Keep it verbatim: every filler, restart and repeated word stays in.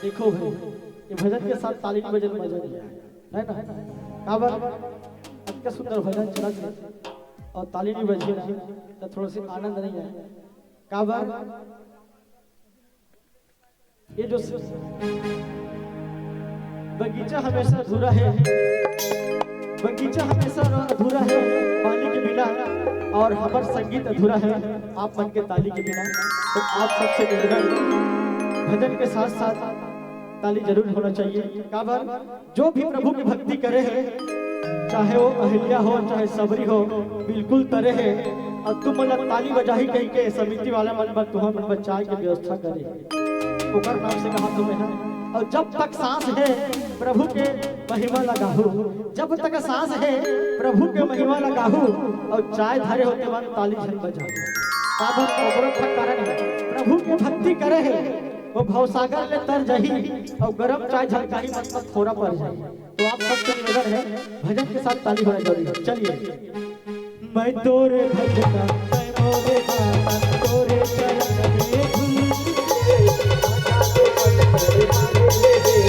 देखो भाई, ये भजन के साथ ताली नहीं बजन मजा नहीं आया, है ना? काबर? अतका सुंदर भजन चलत हे अउ ताली नहीं बजी ना, तो थोड़ा सा आनंद नहीं आया। काबर? ये जो स-, बगीचा हमेशा अधूरा है, बगीचा हमेशा अधूरा है पानी के बिना, और हमर संगीत अधूरा है आप मन के ताली के बिना। तो आप सबसे निवेदन, भजन के साथ साथ ताली जरूर होना चाहिए। काबर? जो भी प्रभु की भक्ति करे हे, चाहे वो अहिल्या हो, चाहे सबरी हो, बिल्कुल तरे हे। अउ तुमन ला ताली बजाही कहिके समिति वाला मन बर, तुमन मन बर चाय के व्यवस्था करे हे। ओकर नाम से कहा तुम्हें है। अउ जब तक सांस है, प्रभु के महिमा ला गाहू। जब तक सांस है, प्रभु के महिमा ला गाहू। अउ चाय धरे हो तेमन ताली झन बजाहू। काबर? ओकरो कारण है, प्रभु के भक्ति करे हे, वो भवसागर ले तर जाही, अउ गरम चाय झन चाही, मतलब थोड़ा पड़ जाही। तो आप सबसे निवेदन है, भजन के साथ ताली होना जरूरी है। चलिए। मैं तोरे भजन, मैं मोरे गाना, तोरे चरण में धूल के, आजा तो मन करे मारे रे।